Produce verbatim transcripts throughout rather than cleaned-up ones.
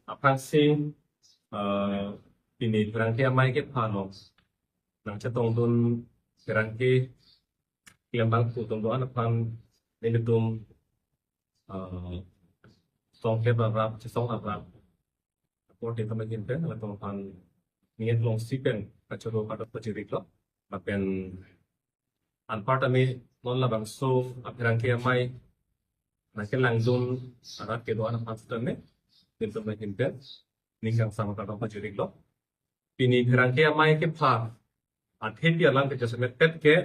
Aphrangsi, eh, pini pherangke amei kepha along nangchetongdun pherangke klembangphu atum do-an aphan nelitum, eh, songkep rap rap, chesong rap rap. Apor te tama hin pen, latum aphan ninget longsi pen kachoro kadok pajiriklo. Lapen anparta me non labangso apherangke amei nangkelangdun arat kedo-an aphan sitame, nelitum ahin pen ning kangsam kadok pajiriklo. Pini pherangke amei kepha athepi alam ke jasemet pet ke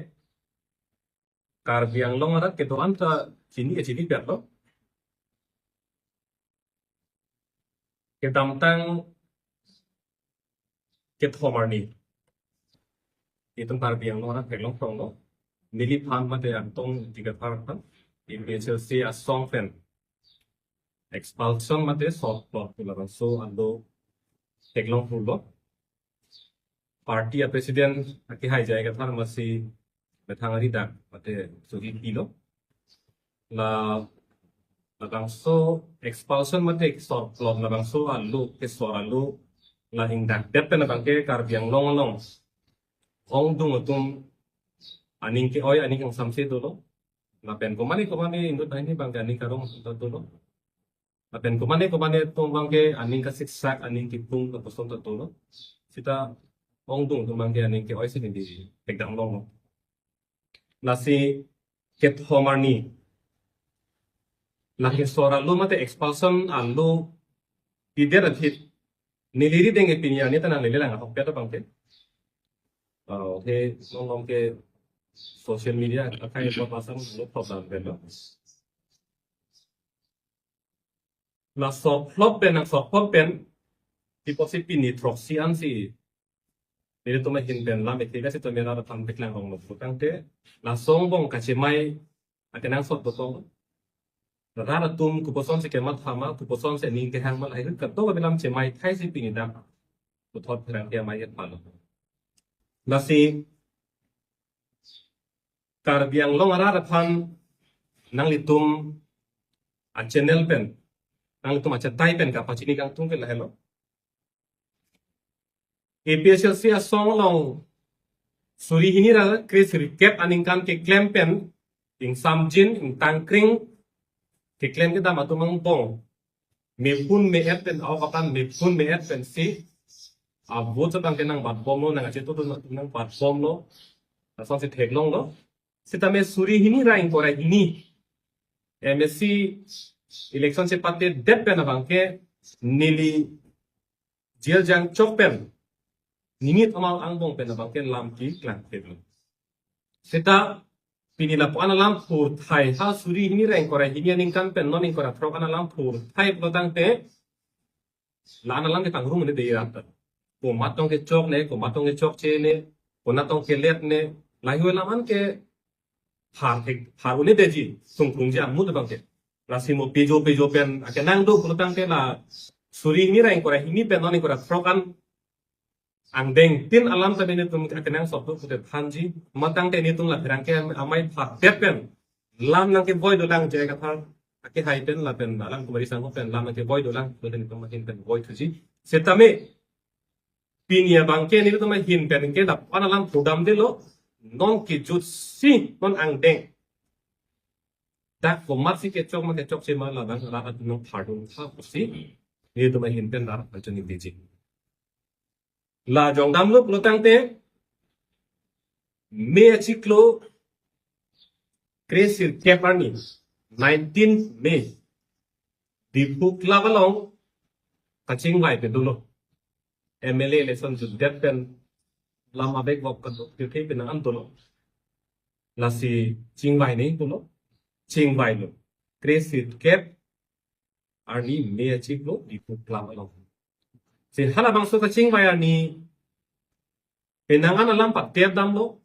Karbi Anglong arat kedo-an ta chini ke chinipetlo. Kedamtang kethom arni, itum Karbi Anglong arat theklong tonglo. Neliphan mate Angtong Ingti Kathar aphan A P H L C asong pen expulsion mate sorplot pu labangso ando theklong pulo. Party a president akehai J I Kathar amatsi methang ari dak mate suri pilo. La labangso expulsion mate sorplot labangso alo, kesor alo la ingdakdet pen abangke Karbi Anglong along ongdung atum aning ke-oi, aning kangsamse dolo. Lapen komane komane inut ahin abangke aning karong atum ta dolo. Lapen komane komane atum abangke aning kasiksak, aning kipung lapuson ta dolo. Sita ongdung atum abangke aning ke-oi si neli thekdam longlo. Lasi kethom arni, la kesor alo mate expulsion alo pidet aphi neli rideng ke pini arni ta nanglele lang ahokpet abangke. Oh, he, nonglong ke social media akai lo pasang lo problem pen lo. La sorplot pen, nang sorplot pen, pi apotsi pini throksi ansi nelitum ahin pen lam ethek asi tome rat aphan paklang longlo pulotangte, laso angbong kachemai akenangsot dokok. Rat atum kopuson si kematha ma, kopuson si aning kehang ma, lahai ahut kadokave alam chemai thai si pini dak puthot pherangke amei kepha lo. Lasi Karbi Anglong arat aphan nanglitum a-channel pen, nanglitum achetai pen kapachini kangtung ke lahelo. A P H L C asong along suri hini ra kresirkep aningkan keklem pen ingsamjin, ingtangkring keklem kedam atum angbong mephun me-et pen, aokapran mephun me-et pensi a-vote abangke nangbatbomlo, nang achetongdun atum nangbatbomlo, lasonsi theklonglo. Sitame suri hini ra ingkoi ra hini M A C election chepatedet pen abangke neli jail jangchok pen ninit amang angbong pen abangke lam keklangkle. Sita pini lapu-an alam phurthai, ha suri hini ra ingkoi ra hini aningkan pen non ingkoi ra throk an alam phurthai pulotangte, la-an alam ke pangrung ne dei rat. Komat tong kechok ne, komat tong kechokche ne, konat tong kelet ne, lahai alam an ke phar thek, phar un-edetji, sungkrungji amut abangke. Lasi mo pejo pejo pen akenang do pulotangte la suri hini ra ingkoi ra hini pen non ingkoi ra throk an angdeng tin alam ta nelitum akenangsot do pute thanji. Matangte nelitum la pherangke amei phadet pen lam nangkevoi dolang, J I Kathar akehai pen lapen alangtum ari sangho pen lam nangkevoi dolang, pute nelitum ahin pen voi thuji. Sitame pini abangke nelitum ahin pen ke lapu-an alam phurdamdetlo, non kejutsi non angdeng dak komatsi kechok ma kechokche ma labang rat atum nangphardun tha pusi nelitum ahin pen rat atum ningdiji. La jongdamlo pulotangte May achiklo kresirkep arni, nineteen May, Diphu Club along kachingvai pen dolo. M L A election jutdet pen lam abek bok kadok tirthe pen nang an dolo. Lasi chingvai ne dolo. Chingvailo. Kresirkep arni May achiklo Diphu Club along. Si halabangso kachingvai arni penang an alam patep damlo.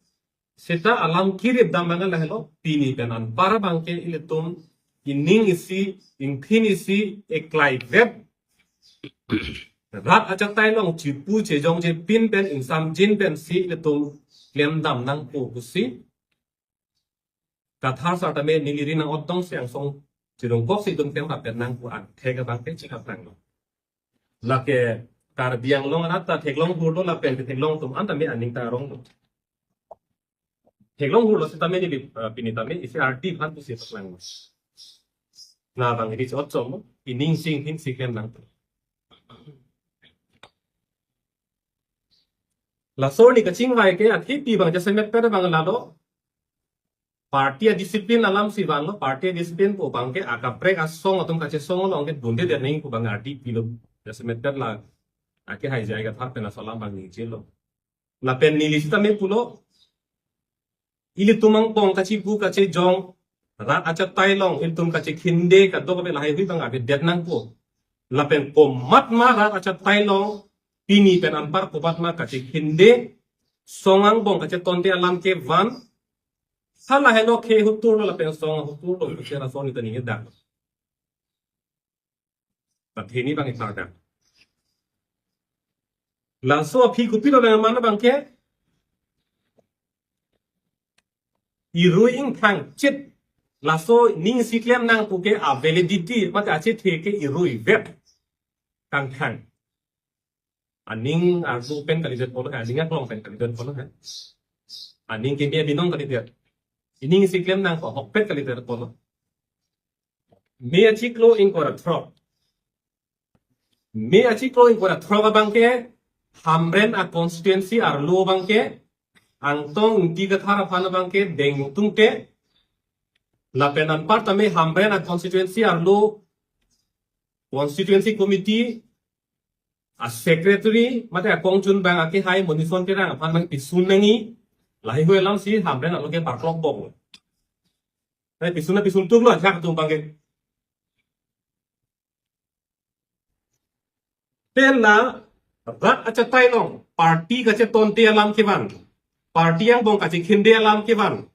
Sita alam kirip dam abang lahelo, pini pen anpar abangke ilitum ining isi, ingthin isi, eklai vet rat achatai along chipu chejongje pin pen ingsamjin pensi ilitum klemdam nangpo pusi Kathar sar tame neli ri nang-ot tongsi angsong chirungkok si itum klem lapen nangpu angthek abangke chikap nanglo. Lake Karbi Anglong anat ta theklong hurlo lapen theklong atum anta me aning ta arong lo. Theklong hurlo seta me neli, eh, pini tame isi arti aphan pusi paklang. Na bang iri chot chom, ining sing hin si klem nang. Laso arni kachingvai ke akhipi bang jasemet pen bang lalo. Party a-discipline alam si vanglo, party a-discipline pu bang ke akaprek asong atum kachesong along ke dunde den neng pu bang arti pilo. Jasemet pen la ake hai jai ka thar pen aso alam bang ningje lo. Lapen neli sita me pulo. Ilitum angbong kachipu kachejong, rat achatai along ilitum kachekhinde kadokave lahai hui bang avedet nangpo. Lapen komatma rat achatai along pini pen anpar komatma kachekhinde, song angbong kachetonte alam kevan, hala heno ke hutur lo lapen song hutur lo, kachera song ni tani ngedak. But hini bang ithar kan. Laso aphi kopilo bang mana bang ke, irui ingthang chit. Laso ning si klem nang pu ke a-validity mate achethe ke irui vet kangthang. Aning arju pen kalidet polo, aning aklong pen kalidet polo. Aning keme abinong kalidet. Ining si klem nang ko hokpet kalidet polo. Me achiklo ingkoi ra throk. Me achiklo ingkoi ra throk abang ke, Hamren a-constituency arlo abang ke, Angtong Ingti Kathar aphan abang ke dengtungte, lapen anpar tame Hamren a-constituency arlo constituency committee a-secretary mate akongchun bang ake hai Monison Terang aphan bang pisun nangji, lahai hui alam si Hamren arlo ke parklok bok. Hai pisun na pisun tuk lo, ajak atum bang ke. Pen la rat achatai along party kachetonte alam kevan, party angbong kachekhinde alam kevan,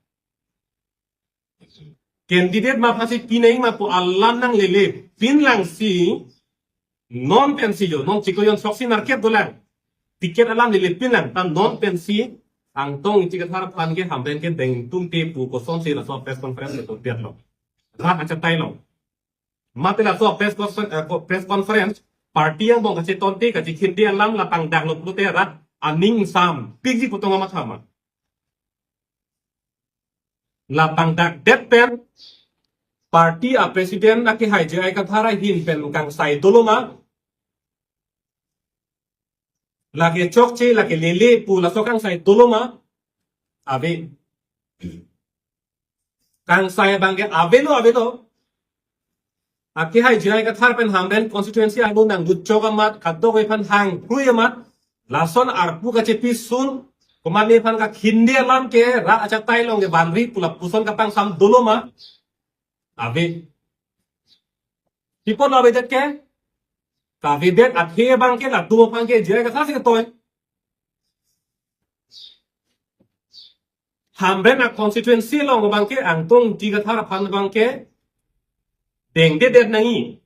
candidate ma aphansi pi nangji ma pu alam nanglele pinlang si, non pensi jo, non chiklo jon throksi narket dolang, ticket alam lele pinlang, ta non pensi Angtong Ingti Kathar aphan ke Hamren ke dengtungte pu kosonsi laso press conference ke tun piat lo. Rat achatai along. Mate laso press confer-, eh, ko-, press conference, party angbong kachetonte kachekhinde alam la pangdaklo pulote rat aning sampikji pu tong amat hama. La pangdakdet pen, party a-president ake hai J I Kathar ahin pen kangsai dolo ma, lake chokche, lake lele pu laso kangsai dolo ma, ave. Kangsai bang ke avelo, avelo. Ake hai J I Kathar pen Hamren constituency arlo nanglut chok amat, kadokave aphan hang krui amat, lason arpu kachepisun, komat nephan kakhinde alam ke rat achatai along ke vanri pu lapuson kapangsam dolo ma, ave. Pi apot lo avedet ke? Kavedet athe bang ke latum aphan ke J I Kathar si ketoi. Hamren a-constituency along bang ke Angtong Ingti Kathar aphan bang ke dengdedet nangji.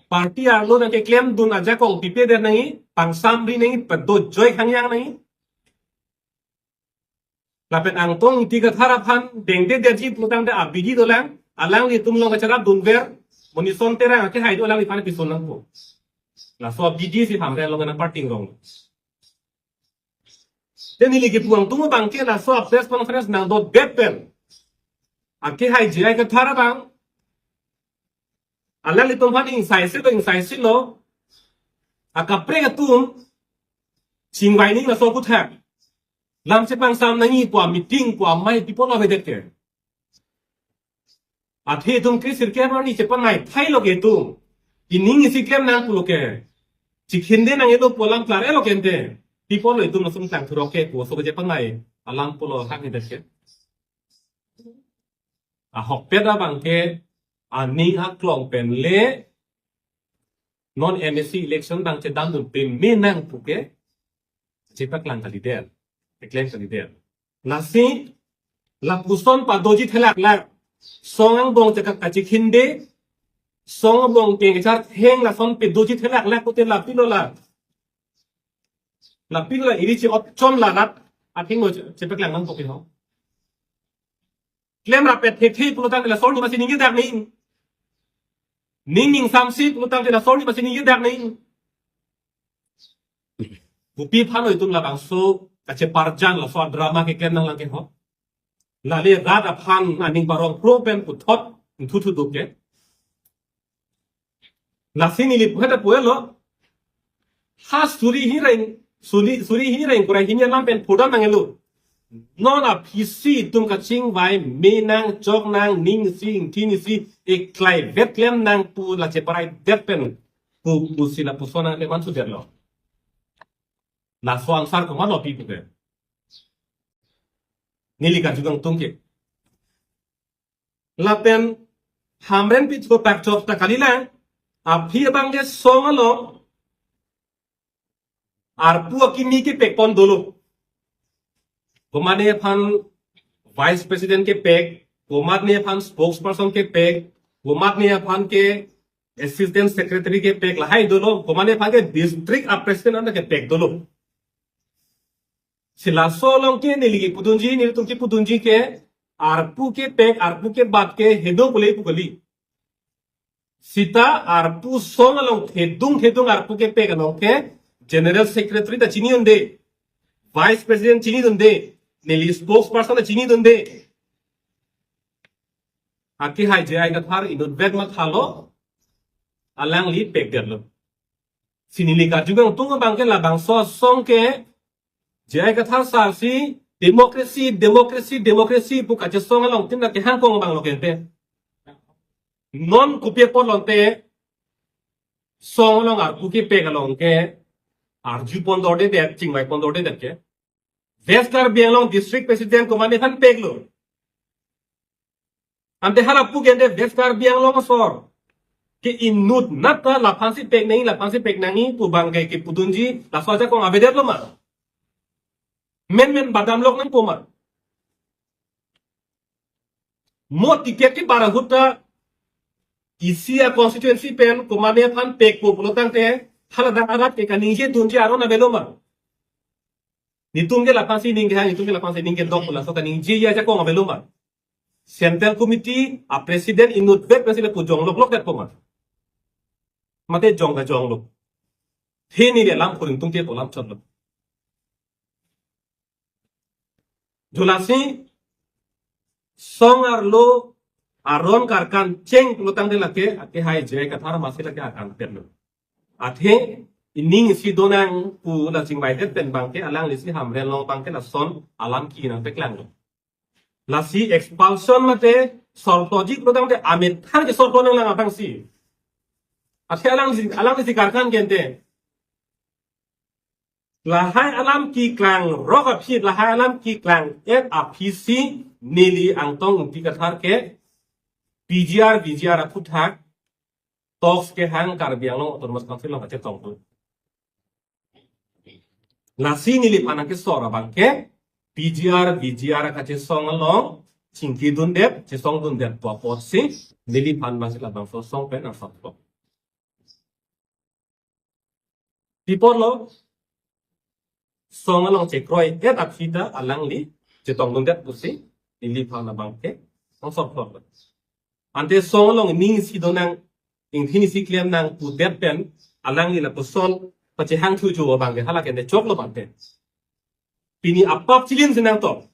Party arlo nangkeklemdun ajakong pipedet nangji, pangsamri nangji, pedo joi khangjang nangji. Lapen Angtong Ingti Kathar aphan dengdedetji pulotangte abidi dolang, alanglitum along kacherapdunver, Monison Terang ake hai do alangliphan pisun nangpo. Laso abidi si Hamren along nangparting rong. Te neli kepu angtung bang ke laso a-press conference nangdotdet pen, ake hai J I Kathar abang, alanglitum aphan ingsaisilo, ingsaisilo. Akaprek atum chingvai nangji laso aputhak. Lam chepangsam nangji pu a-meeting pu amei pi apot lo avedet ke? Athe itum kre sirkep arni chepanai thailo ke itum. Ining isi klem nang pulo ke. Chekhinde nangji lo pu alam klar-etlo ke ante. Pi apot lo itum lason tang thurok ke pu aso ke chepanai alam pulo hak ni det ke. Ahokpet abang ke aning aklong pen le non M A C election bang chedamdun peme nang pu ke chepaklang kalidet, keklem kalidet. Lasi lapuson padoji thelaklak, song angbong chekak kachekhinde, song angbong kengchar theng lason pedoji thelaklak pute lapilo la. Lapilo la iri chi-ot chom la rat athengno che-, chepaklang nangpo ke ho. Klem rapet thekthe pulotangte laso arni masi ningjedak nangji. Ning ning samsi putang tina sorry pasi ning yedak ning. Kopi aphan lo itum labangso kacheparjan laso drama keklem nanglang ke ho. Lale rat aphan aning parong pro pen puthot inthu thu duk ke. Lasi neli puhet apuelo. Ha suri hireng, suri, suri hireng kurai hini alam pen phudan nangelo. Non aphisi itum kachingvai me nang chok nang ning si ingthin si eklai vet klem nang pu lacheparai det pen pu, pusi lapuson nang leman sudet lo. Laso answer komatlo pi puke. Neli kachukang tung ke. Lapen Hamren pi thupak chok ta kalilang. Aphi abang ke song along arpu akimi kepek pon dolo. Komatne aphan vice president kepek, komatne aphan spokesperson kepek, komatne aphan ke assistant secretary kepek lahai dolo, komatne aphan ke district a president anta kepek dolo. Si laso along ke neli kepudunji, nelitum kepudunji ke arpu kepek, arpu kebat ke hedo pule pu kali. Seta arpu song along thedung thedung arpu kepek along ke general secretary ta chinidunde, vice president chinidunde, neli spokesperson ta chinidunde. Akehai J I Kathar inutvet mathalo, alangli pekdetlo. Si neli kachukang tung abang ke labangso asong ke J I Kathar sir si democracy, democracy, democracy pu kachesong along tin kehang kong abang lo kente. Non kopi apot lote song along arpu kepek along ke arju pon dordedet, chingvai pon dordedet ke. West Karbi Anglong district president komatne aphan peklo. Ante hala pu kente West Karbi Anglong asor ke inutnat ta laphan si pek nangji, laphan si pek nangji pu abang ke kepudunji, laso ajakong avedetlo ma? Men men badam lok nangpo ma? Mo ticket kebar ahut ta isi a constituency pen komatne aphan pekpo pulo tangte haladak arat ke kaningje dunji aron avelo ma? Netum ke laphan si ning kehang, netum ke laphan si ning kedok pu laso kaningjeji ajakong avelo ma? Central Committee a president inutvet pensi lapu jong lok lok det po ma? Mate jong ta jong lo. Hini le lam kuring tung ke po lam chot lo. Julasi song arlo aron karkan cheng pulo tangte lake akehai J I Kathar masi lake akan pen lo. Athe ining isi donang pu la chingvaidet pen abang ke alangli si Hamren along abang ke lason alam kenangpeklang lo. Lasi expulsion mate sorplojik pulo tangte amethang ke sorplo nanglang abang si. Athe alangli, alangli si karkan kente. Lahai alam keklang rok aphi, lahai alam keklang et aphi si neli Angtong Ingti Kathar ke P G R, V G R aphuthak talks kehang Karbi Anglong Autonomous Council along kachetong tu. Lasi neliphan kesor abang ke P G R, V G R kachesong along chingkidundet, chesongdundet pu apotsi neliphan abang si labangso asong pen asap lo. Pi apotlo, song along chekroi et aphi ta alangli chetongdundet pusi neliphan abang ke angsor phlot lo. Ante song along ning isi donang, ingthin isi klem nang pudet pen alangli lapuson pachehang thujo abang ke hala kente choklo abang ke. Pini apap chilin si nangtong.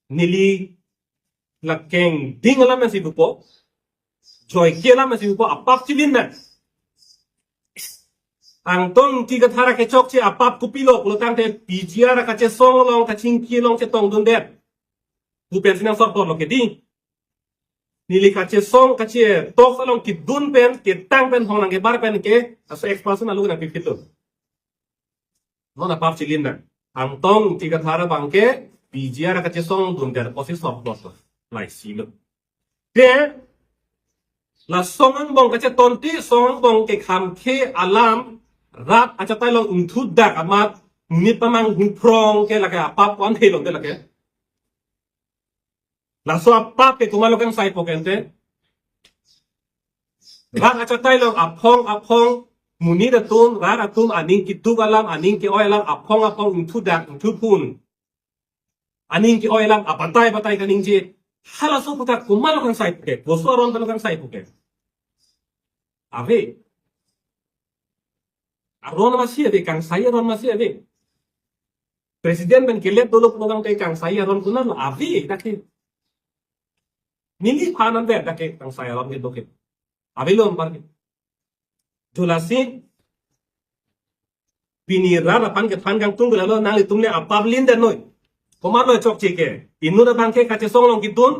Neli la kengding alam si pupo, joike alam si pupo, apap chilin na. Angtong Ingti Kathar kechokche apap kopilo pulo tangte P G R kachesong along kachingki along chetongdundet. Pu pensi nangsor phlot lo ke dei. Neli kachesong kache talks along kedun pen, ketang pen, hong nangkebar pen ke, laso expulsion alo nangpipit lo. Non apap chilin na. Angtong Ingti Kathar abang ke P G R kachesongdundet pusi sor phlot lo. Laisi lo. Te la song angbong kachetonti, song angbong kekhamkhe alam rat achatai along ingthudak amat monit pamang huphrong ke lake apap ko-an helo te lake. Laso apap ke komatlo kangsai po kente. Rat achatai along aphong aphong monit atum, rat atum aning keduk alam, aning ke-oi alam aphong aphong ingthudak ingthuphun. Aning ke-oi alam abatai batai kaningje. Halaso aphuthak komatlo kangsai po ke, koso aron pen lo kangsai po ke. Ave. Aron masi ave, kangsai aron masi ave. President pen kelet dolo pulo tangte kangsai aron konatlo? Ave, dak ke. Neliphan anvet dak ke kangsai aron kedo ke. Avelo anpar ke. Thu lasi pini rat aphan kethan kangtung ke lalo, nanglitum le apap lindetnoi. Komatlo chokche ke? Inut abang ke kachesong along kedun,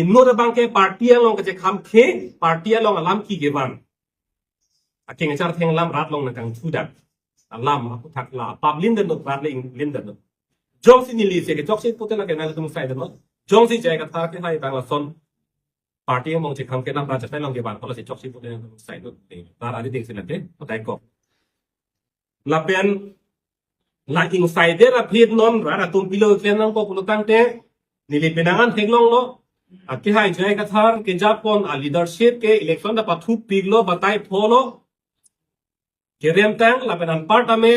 inut abang ke party along kachekhamkhe, party along alam kevan. Akeng achar thenglam rat along nangkangthudak alam aputhak la apap lindetnoi, rat le ing lindetnoi. Jongsi neli si ke chokche pute lake nanglitum saidetnoi. Jongsi J I Kathar kehai abang lason party among chekhamkhe, lam rat achatai along kevan pulo si chokche pute nanglitum saidetnoi. Rat ari ding si lake, patai ko. Lapen la ingsaide aphi non rat atum pilo keklem nangpo pulo tangte, neli penang an theklonglo. Akehai J I Kathar kejapon a leadership ke election ta pathupiklo, batai pholo. Keremtang lapen anparta me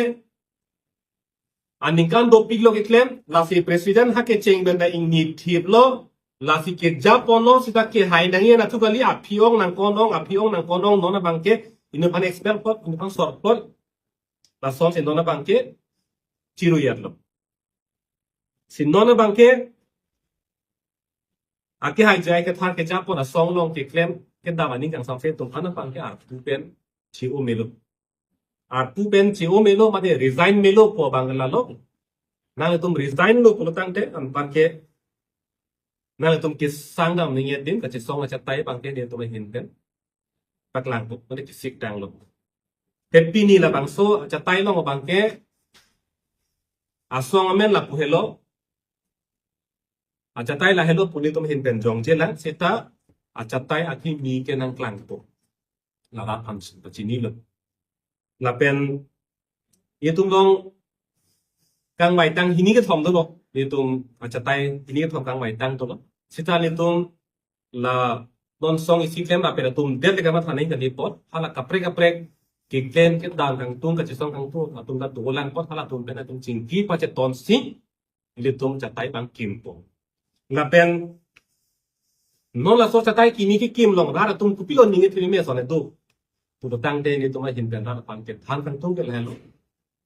aningkan dopiklo keklem, lasi president ha kecheng pen ta ingni thiplo, lasi kejaponlo, seta kehai nangji anatthu kali, aphi-ong nangkon-ong, aphi-ong nangkon-ong, non abang ke inut aphan expel plot, inut aphan sor plot. Lasonsi non abang ke chiru yatlo. Si non abang ke akehai J I Kathar kejapon asong along keklem kedam aning kangsam se atum aphan abang ke arpu pen chi-o melo. Arpu pen chi-o melo mate resign melo pu abang lalo. Nanglitum resign lo pulo tangte anpar ke nanglitum kesang dam ningje dim, kachesong achatai abang ke nelitum ahin pen paklang po, mane kesik tanglo. Te pini labangso achatai along abang ke asong amen lapu helo. Achatai la helo pu nelitum ahin pen jongjelang, seta achatai akimi ke nangklangpo. La rat aphan si pachinilo. Lapen itum along kangvaitang hini kethom dolo. Itum achatai hini kethom kangvaitang dolo. Seta itum la non song isi klem lapen atum det le kamatha nangji kali apot, hala kaprek kaprek keklem kedam kangtung, kachesong kangtung atum ta dolang apot, halatum pen atum chingki pachetonsi ilitum achatai abang kimpo. Lapen non laso achatai kimi kekim along rat atum kopilo ningje thimi me ason do pulo tangte, nelitum ahin pen rat aphan kethan kangtung ke lahelo.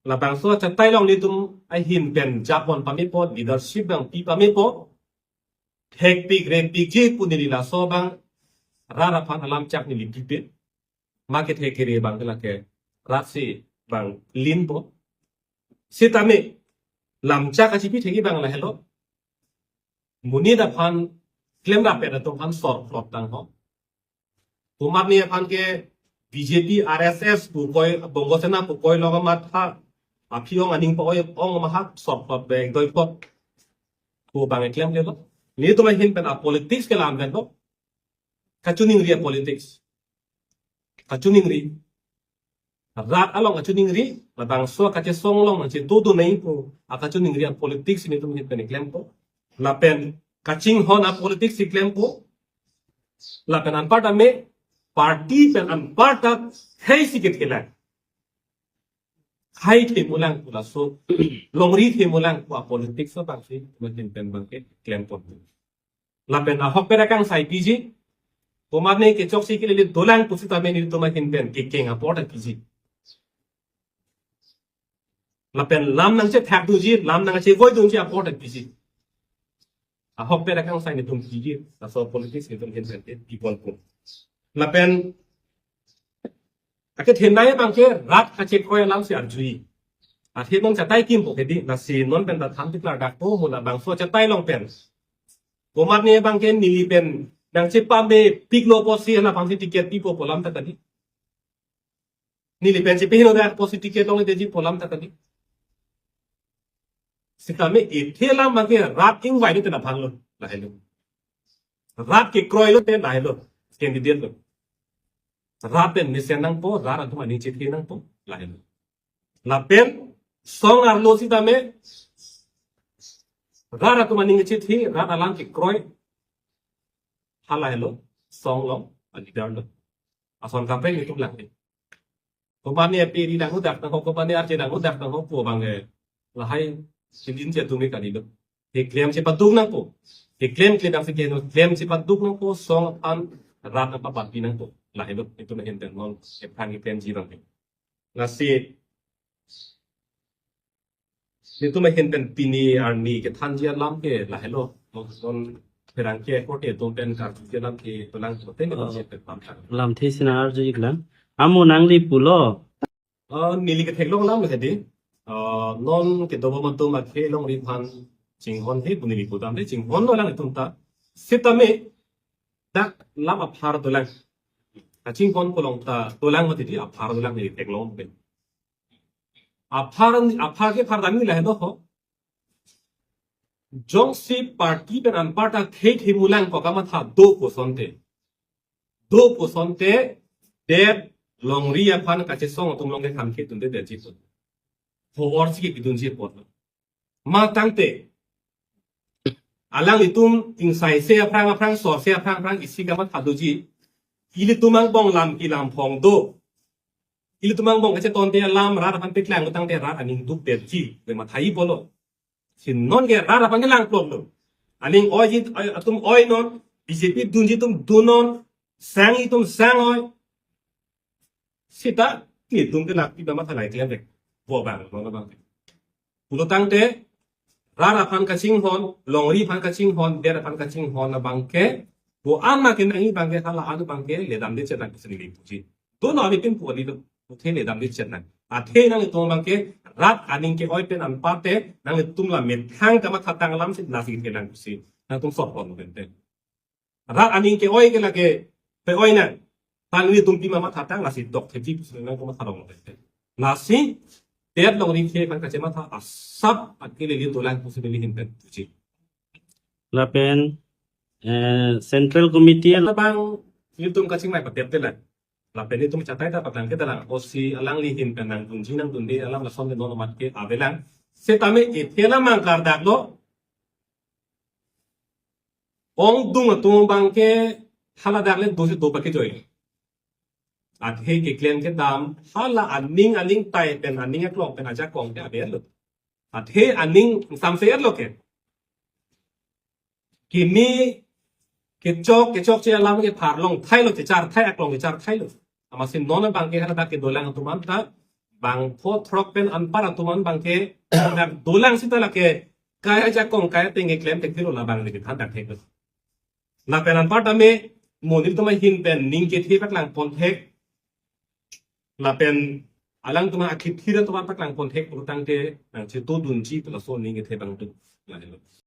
Labangso achatai along nelitum ahin pen japon pamepo, leadership abang pi pamepo. Thekpik repikji pu neli laso abang rat aphan alam chak neli pipe. Ma kethe kere abang ke lake rat si abang linpo. Sitame lam chak kachipi thekji abang lahelo. Monit aphan, klemrap-et atum aphan sor plot tangho. Komatne aphan ke B J P, R S S pu koi, Bongo Sena pu koilo kamatha, aphi-ong aning pa-oi-ong ma ha sor plot beng doi plot pu abang klemklelo. Nelitum ahin pen apolitics ke lam pen lo. Kachiningri apolitics. Kachiningri. Rat along kachiningri, labangso kachesong along nangchedodo nangji pu akachiningri apolitics nelitum ahin pen klempo. Lapen kachinghon apolitics si klempo. Lapen anparta me party pen anparta khei si kethe lang. Khei themulang pu laso, longri themulang pu apolitics abang si nelitum ahin pen abang ke klempo. Lapen ahokpet akangsai piji, komatne kechoksi kelele dolang pusitame nelitum ahin pen kekeng apor ta piji. Lapen lam nangchethak dunji, lam nangchevoidunji apor ta piji. Ahokpet akangsai nelitum piji, laso politics nelitum ahin pen ke pipon pon. Lapen akethenei abang ke rat kachekroi alam si arjuji. Athe non achatai kimpo ke di, lasi non pen ta than tiklar dakpo, mo labangso achatai along pen. Komatne abang ke neli pen nangchepamepiklo pusi hala abang si ticket pipo pu alam ta kali. Neli pen chepehingno dak pusi ticket longledetji pu alam ta kali. Sitame ithe alam abang ke rat ingvai lote la aphan lo, lahelo. Rat kekroi lote lahelo, candidate lo. Rat pen mesen nangpo, rat atum aning chethe nangpo, lahelo. Lapen song arlo sitame rat atum aning chethe, rat alam kekroi, halahelo song along aleader lo. Ason kaprek nelitum lang. Komatne aperi dang udak nangho, komatne arje dang udak nangho pu abang ke lahai chilin je atum ke kali lo. Keklem chepaduk nangpo. Keklem klemdam si ke no, klem chepaduk nangpo, song aphan rat aphan papi nangpo. Lahelo itum ahin pen non ephrang ipen jirong. Lasi itum ahin pen pini arni kethanji alam ke lahelo. Non pherangke korte atum pen karjuji alam ke dolang kote ni Ah. Pen pam thang. Lamthe sina arju iklang. Amo nangli pulo. Ah, neli ketheklong alam ke di. Ah, non kedo bom atum akhei longri aphan chinghon he pu neli pudam de, chinghonlo alanglitum ta. Sitame dak lam aphar dolang. Kachinghon kolong ta dolang mati di, aphar dolang neli theklong pen. Aphar, aphar ke phar dam ni lahelo ho. Jongsi party pen anparta khei khei mulang ko kamatha do pu asonte. Do pu asonte, det longri aphan kachesong atum along ke kham khei tunde detji. Ho orsi kepidunji apotlo. Ma tangte alanglitum ingsaise aphrang aphrang, sorse aphrang aphrang isi kamatha doji. Ilitum angbong lam kelam phong do. Ilitum angbong kachetonte alam rat aphan paklang tangte rat aning dukdetji, le mathai pulo. Si non ke rat aphan kelang plotlo. Aning oiji, oi atum oi non, B J P dunji atum dun non, sangji atum sang oi. Seta nelitum ke lak pi ba matha lai klem vek. Bo abang, non abang. Pulo tangte, rat aphan kachinghon, longri aphan kachinghon, det aphan kachinghon abang ke, bo an ma kenangji abang ke, hala an abang ke ledamde chetang pusi neli puji. Dono ami pinpu kali lo, athe ledamde chetang. Athe nanglitum abang ke rat aning ke-oi pen anparte, nanglitum la methang kamatha tang alam si lasi kelang pusi. Nangtum sop pon pen te. Rat aning ke-oi ke lake pe-oi nang. Tangli tum pima matha tang lasi dok theji pusi nangtum matha rong pen te. Lasi det longri khei aphan kachematha asap akili li dolang pusi neli ahin pen puji. Lapen eh, Central Committee an. Labang nelitum kachingmai patep te lang. Lapen nelitum chatai ta patang ke dalang. O C alangli ahin pen nangdunji nangdunde alam lason ke non amat ke avelang. Setame ethe alam mang kardaklo. Ongdung atum abang ke hala dak le dosi do pakejoi. Athe keklem kedam hala aning aning tai pen aning aklong pen ajakong ke abe lo. Athe aning samse lo ke. Kimi kechok kechokche alam ke pharlong thailo, kechar thai, aklong kechar thailo. Amatsi non abang ke hala dak kedolang atum anta bangpho throk pen anpar atum an abang ke dak dolang seta lake kai ajakong kai ateng keklem thekthelo, labang le kethan dak thek. Lapen anpar tame monit atum ahin pen ning kethe paklang pon thek. Lapen alangtum akhithir atum an paklang pon thek pulo tangte nangchetodunji pu laso ning kethe abang tu. Lahelo.